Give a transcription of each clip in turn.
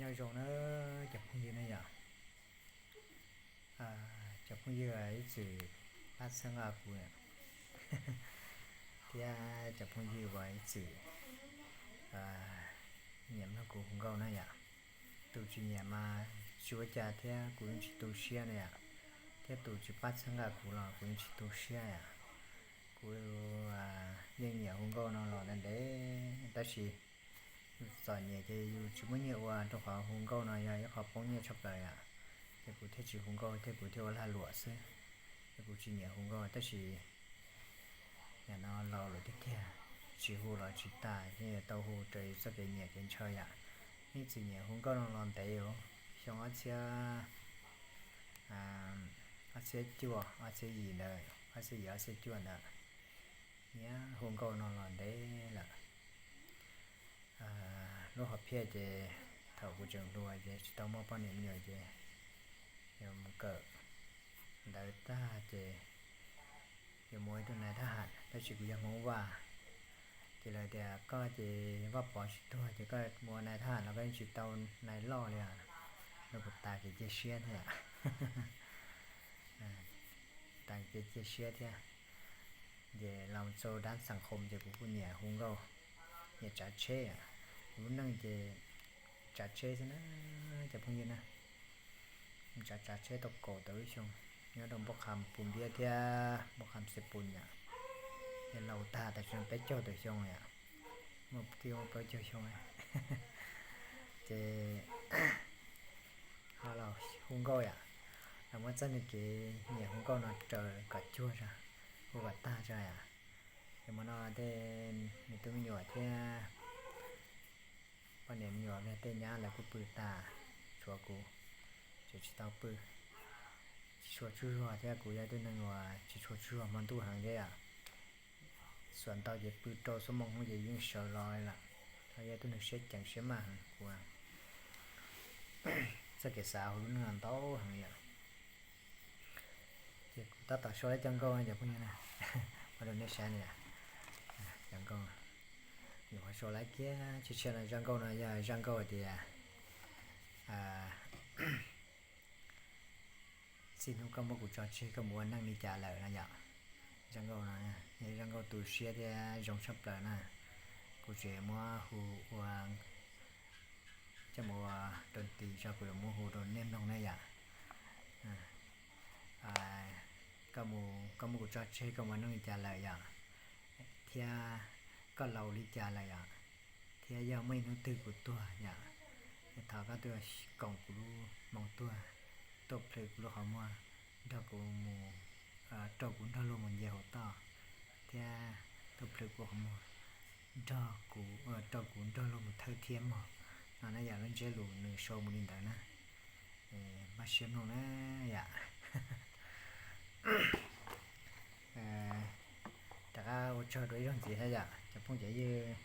Nyob zoo na cov phooj ywg na yom. Cov phooj ywg ib txwm pab txhawb nqa kuv thiab cov phooj ywg uas ib txwm nyiam mloog kuv hu nkauj na yom. Tus tsis nyiam mas tsis ua cas thiab, kuv yeej tsis tu siab na yom. Thiab tus tsis pab txhawb nqa kuv los kuv yeej tsis tu siab yom. Kuv yeej nyiam hu nkauj no los ntev ntev, tab sis yus txom nyem ces yus tsis muaj nyiaj ua, rau qhov hu nkauj no yog ib qho poob nyiaj tshaj plaws yom. Ces kuv thiaj tsis hu nkauj thiab kuv thiaj ua lag luam xwb. Ces kuv tsis nyiam hu nkauj tab sis nim no laus lawm tiag tiag, tsis hu los tsis tas, yeej yuav tau hu raws txoj kev nyiam kev ntshaw yom. Ib txwm nyiam hu nkauj no los ntev, xyoo ob txhiab ob txhiab cuaj, ob txhiab yim ntawd, ob txhiab yim ob txhiab cuaj ntawd, nyiam hu nkauj no los ntev lawm. Lub hom phiaj ces thaum kuv tseem hluas ces tsis tau muaj poj niam me nyuam ces yuav mus kawm ntawv tag ces yuav mus ua ib tug nais thab ham, tab sis kuv yog Hmoob Vaj. Ces lawv tias koj ces Vaj Pov tsis tuag ces koj mus ua nais thab ham los koj yeej tsis tau nais loj li, rau kuv tas kev cia siab thiab. Tas kev cia siab thiab. Ces los txog dab xas khoom ces kuv kuj nyiam hu nkauj, nyiam tsav tsheb. Kuv lub neej ces tsav tsheb xwb na cov phooj ywg na. Tsav tsav tsheb tau kaum tawm lub xyoo, nyob rau Npauj Qha Pus Npiab thiab Npauj Qha Xes Pus yom. Ces laus tag tam sim no peb caug tawm xyoo yom, muaj twb muaj plaub caug xyoo. Ces ho los hu nkauj yom, los muab txoj niag kev nyiam hu nkauj no raws kom cuag tso, hu kom tag tso yom. Ces hmo no tej me tub me nyuam thiab poj niam me nyuam tej nyab lawv kuj pw tas, tshuav kuv tseem tsis tau pw, tsis tshua tsaug zog thiab kuv yog ib tug neeg uas tsis tshua tsaug zog hmo ntuj heev thiab yom. Xuas ntau ces pw rau xuab moos hnub ces yeej sawv los lawm. Yog ib tug neeg siab ceev siab maj heev, kuv txoj kev xav hauv lub neej no ntau heev yom. Ces kuv tab tom sau lawv cov nkauj cov phooj ywg na, ua rau nej saib na yom. Cov nkauj, kuv sau lawv kiag tshiab tshiab no, zaj nkauj no yog zaj nkauj tias txij hnub koj muab kuv tso tseg koj mus ua neej li cas lawm no yom. Zaj nkauj no yog zaj nkauj tu siab thiab zoo tshaj plaws na. Kuv tseem muab hu ua, coj mus ua rau tis tso, kuv yuav muab hu rau nej mloog na yom. Koj muab kuv tso tseg koj mus ua neej li cas lawm yom, thiab koj laus li cas lawm yom, thiab yog muaj ib hnub twg kuv tuag yom, thov koj tuaj koom kuv lub moo tuag, tuaj plhws kuv lub qhov muag, nrog kuv mus, rau kuv nrog luag mus nce hauv toj, thiab tuaj plhws kuv qhov muag, nrog kuv, rau kuv nrog luag mus thawj thiab mog. No na yom, lub ntsiab lus nws sau mus li ntawd na. Npaj siab mloog na yom. Rov qab ua tsaug rau ib zaug ntxiv thiab yom cov phooj cov ywg.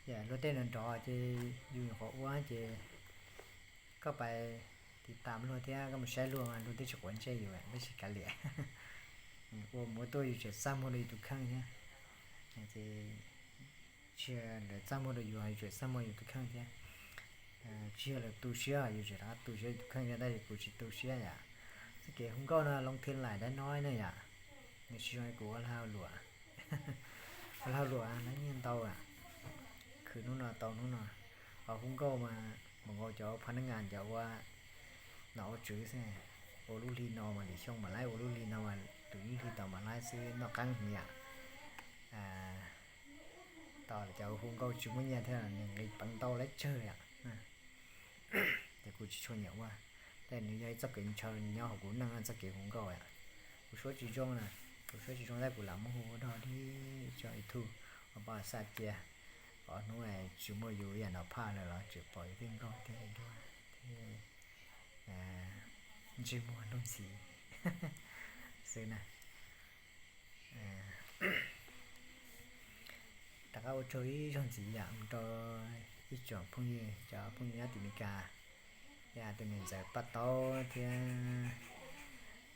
Yam luag tej nrov nrov ces yus nyuam qhuav ua ces koj pais tiv tam luag thiab koj mus saib luag mas luag twb tsis quav ntsej yus tab sis kav liam. Ua mus ua tuaj yus tseem txaj muag rau yus tus kheej thiab. Ces tsis yog lawv txaj muag rau yus, yus tseem txaj muag yus tus kheej thiab. Tsis yog lawv tu siab, yus tseem rov qab tu siab yus tus kheej thiab, tab sis kuv tsis tu siab yom. Txoj kev hu nkauj no loo thij laim dab no na yom, nws tsis zoo li kuv ua lag luam. Ua lag luam lawv nyiaj ntau, khwv hnub no tau hnub no. Ho hu nkauj mas mus nkaus cov phab neeb ngas cov ua nom ua tswv xwb, ua lub hli no mas lwm xyoo mam laib, ua lub hli no mas lwm lub hli tom mam laib xwb, noj qeeb heev yom. Tos cov hu nkauj tsis muaj nyiaj thiab nws nqis peev ntau lawm tsawg yom. Ces kuv tsis tshua nyiam ua, tab sis nws yog ib txoj kev ntshaw nyob hauv kuv neej, txoj kev hu nkaub yom. Kuv suab tsis zoo na, kuv suab tsis zoo tab kuv lam muab hu ua dog dig tso YouTube, ua pab xa cia, kom hnub tsis muaj yus ib yam no phaj lawm los tseem pom yus tej nkauj tej duab tej ntsej muag luag ntxhi xwb na. Rov qab ua tsaug ib zaug ntxiv yom mus rau ib tsoom phooj ywg, cov phooj ywg nyob tim Meskas, yog tus niam ntxawm Paj Taub thiab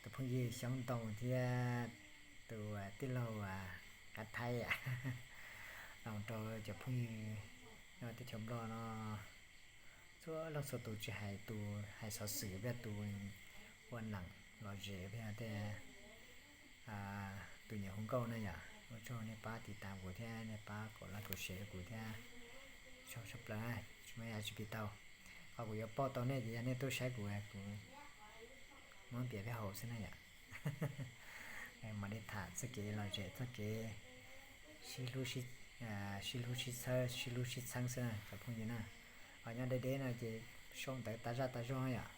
tus phooj ywg Xyoob Ntoo thiab tus tij laug Qab Thaib, los rau cov phooj ywg nyob teb chaws Nplog no, Txhua leej txhua tus tsis hais tus hais xov xwm, peb tus ua neeg lom zem, peb tej tus nyiam hu nkauj na yom. Ua tsaug nej pab tiv tam kuv thiab nej pab kom like kom share rau kuv thiab. Tsaug tshaj plaws, tsis muaj dab tsi pib tau. Qhov kuv yuav pauj tau nej ces yog nej tuaj saib kuv, kuv muab npias peb haus xwb na yom. Mam li tham txoj kev lom zem, txoj kev sib hlub sib txhawb, sib hlub sib txheeb xwb na cov phooj ywg na. Ho nyob deb deb no ces sau ntawv tas zaj tas zog yom.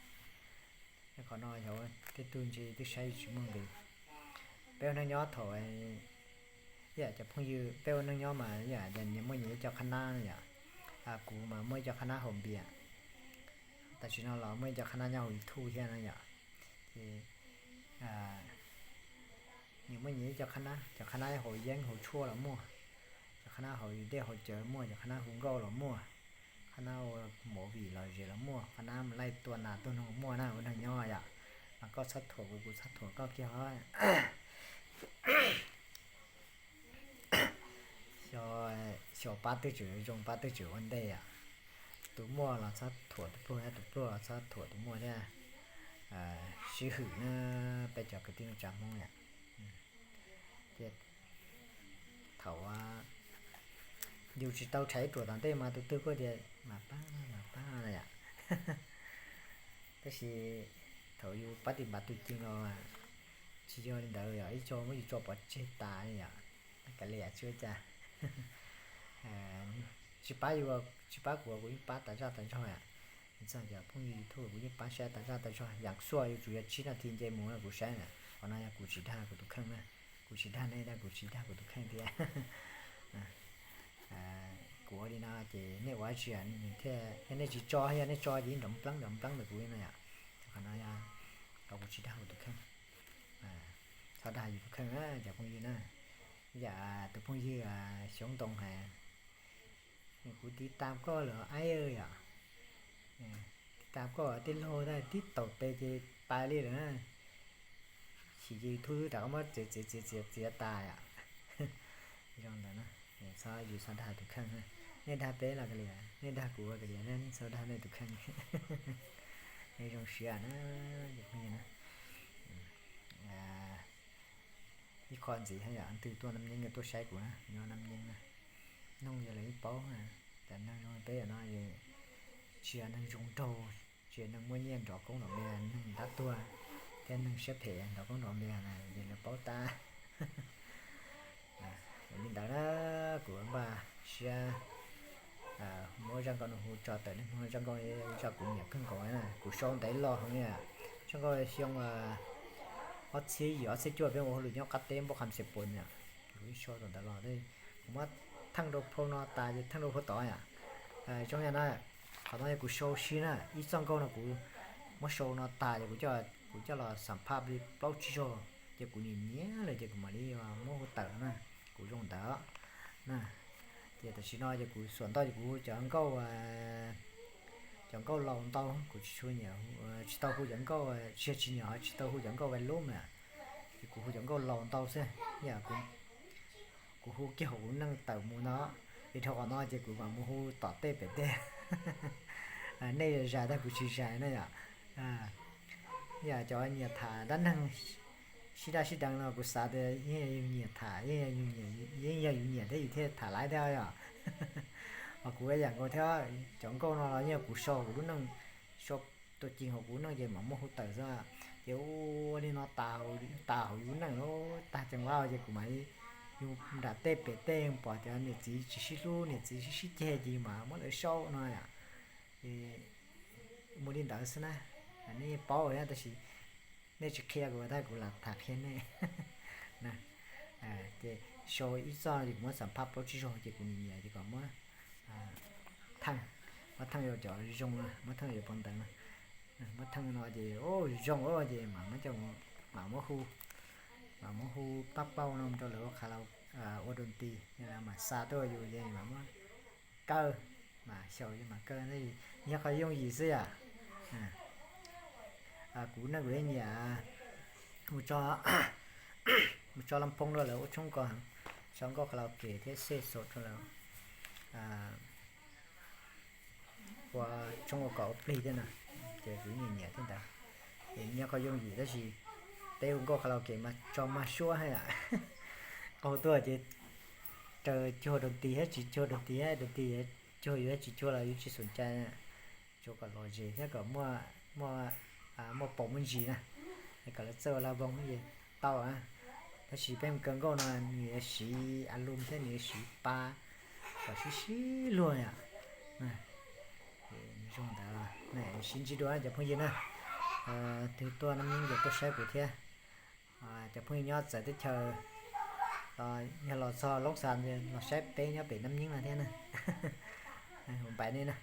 Qhov no yog tej tug ntshe twb saib tsis muaj nqis. Peb ua neej nyob thaum, ib yam cov phooj ywg, peb ua neej nyob mas ib yam nyias muaj nyias ib co qhab nab no yom. Kuv mas muaj ib co qhab nab haus npias, tam sim no los muaj ib co qhab nab nyob hauv YouTube thiab no yom. Ces nyias muaj nyias ib co qhab nab, cov qhab nab hauv yeeb hauv tshuaj los muaj, cov qhab nab hauv dej hauv cawv muaj, cov qhab nab hu nkauj los muaj, qhab nab ua movie lom zem los muaj, qhab nab laij tua nas tua noog muaj na, ua neeg nyob yom. Mas koj txhob thuam kuv, kuv txhob thuam koj kiag os. Xyov pab twg tseem zoo, pab twg tseem ua ntej yom. Tus muaj los txhob thuam tus pluag, tus pluag los txhob thuam tus muaj thiab. Sib hwm na, peb cov kwv tij neej tsa Hmoob yom. Ces thaum yus tsis tau tshais ruam tom ntej mas tus twg kuj tias mam pab mam pab na yom. Tab sis thaum yus pab tis npav tus ceeg los tsis yog li ntawd yom, ib co muab yus tso pov tseg tas li yom. Kav liam tsis ua cas. Tsis pab yus, tsis pab kuv, kuv yeej pab tas zaj tas zog yom. Txog cov phooj ywg YouTube kuv yeej pab saib tas zaj tas zog, yam xuaj yus tsuas yog tsib nas this nce mus no kuv saib na. Qhov no yog kuv tsis dag kuv tus kheej na, kuv tsis dag nej na, kuv tsis dag kuv tus kheej thiab. Kuv ua li no ces nej ua dab tsi thiaj, yog nej tsis tso, yog nej tso ces yeej nrov npleeb nrov npleeb ntawm kuv no yom. Qhov no yog qhov kuv tsis dag kuv tus kheej. Txhob dag yus tus kheej cov phooj ywg na. Yam tus phooj ywg Xyoob Ntoo hais, kuv tiv tam koj lawm aib yom. Tiv tam koj tij laug tib taum tes ces pais li lawm na. Chim ces YouTube rov qab muab txiav txiav txiav txiav tas yom. Zoo ntawd na, txhob yus txhob dag tus kheej. Nej dag peb los kav liam, nej dag kuv kav liam, nej txhob dag nej tus kheej. Nej zoo siab na, cov phooj ywg na. Ib qho ntxiv yog leej twg tuaj Nam Nying tuaj saib kuv na, nyob Nam Nying na, noog yog lawv yeej paub. Cov neeg zoo li peb no tsis yog neeg zoo nraug, tsis yog neeg muaj nyiaj nrov koob nrov npe, neeg ntab tuag thiab neeg siab phem nrov koob nrov npe na, ces lawv paub tab. Li ntawd na, kuv npaj siab muab zaj nkauj no hu tso tawm, nej mloog zaj nkauj, zaj kuv nyiam kawg nkaus na, kuv sau ntev los heev li. Zaj nkauj xyoo ob txhiab yim ob txhiab cuaj peb ua hauj lwm nyob qab teb npauj qha xeem puas na, kuv sau thaum ntawd los, kuv muab theej rau phau no tas ces theej rau phau tod yom. Zoo yam na, qhov no yog kuv sau sib na, ib txoj nkauj no kuv muab sau no tas ces kuv coj los xam phaj li plaub tsib zaug ces kuv nyiam nyiam lawm ces kuv mam li muab hu tawm na, kuv zoo ntawd na. Ces tam sim no ces kuv xuam ntoj ces kuv hu cov nkauj, cov nkauj laus ntau, kuv tsis tshua nyiam, tsis tau hu cov nkauj, tsis yog tsis nyiam, tsis tau hu cov nkauj vaj lub na, ces kuv hu cov nkauj laus ntau xwb. Yam kuv hu kiag hauv kuv neej tawm mus no, es dhau qhov no ces kuv mam mus hu tom tej pem tej. Nej zais tag kuv tsis zais na yom. Yam cov nyiam tham dab neeg sib daj sib deev no kuv xav tias yeej yog yus nyiam tham, yeej yog yus nyiam thiab yus thiaj tham laiv thiab yom. Ho kuv ib yam nkaus thiab, cov nkauj no los yeej yog kuv sau hauv lub neej, sau tuaj ci hauv kuv neej ces mam muab hu tawm xwb. Ces ua li no tas hauv yus neej lawm, tag ceev vab ces kuv mam li yus nram tej pem tej pom tias niam txiv tsis sib hlub, niam txiv sib sib ceg ces yus mam muab lawv sau no yom. Ces mus li ntawd xwb na. Nej paub thiab tab sis nej tsis qhia kuv tab kuv lam tham qhia nej. Ces sau ib txoj ces kuv muab xam phaj plaub tsib zaug ces kuv nyiam nyiam ces kom muab theej, muab theej rau cov zoo, muab theej rau cov pov ntawd, muab theej no ces zoo ces mam muab hu, mam muab hu pab pauj no rau lawv ua qhav laus, ua doo ti, lawv mam xa tuaj yus ces mam muab kaw, mam xyaum mam kaw, yog qhov yooj yim xwb yom. Kuv neej kuv yeej nyiam mus tso, mus tso laj phoob rau lawv ua tshoob ko, tso nkauj karaoke thiab xej xom rau lawv. ua tshoob ua kos ua plig thiab na, ces kuv nyiam nyiam thiab ntawd. Ces nyob qhov yooj yim tab sis peb hu nkauj karaoke mas tso mag suab heev yom. Qaug tuaj ces raws cuag rau tis thiab tsis cuag rau tis, rau tis cuag yus thiab tsis cuag los yus tsis xum cai, tsuav kom lom zem thiab kom muaj, muaj, muaj paus muaj ntsis na, kom lawv txawj ua laj voog ces tau. Tab sis peb mus kaw nkauj no nws yuav siv a lum thiab nws yuav siv pa kom sib sib luag yom. Zoo ntawd, sib ntsib dua cov phooj ywg na, twg tuaj Nab Nyeeb ces tuaj saib kuv thiab. Cov phooj ywg nyob txawv teb chaws, yog los txog Loob Xas los saib peb nyob pem Nab Nyeeb no thiab na. Ua npaim nej na.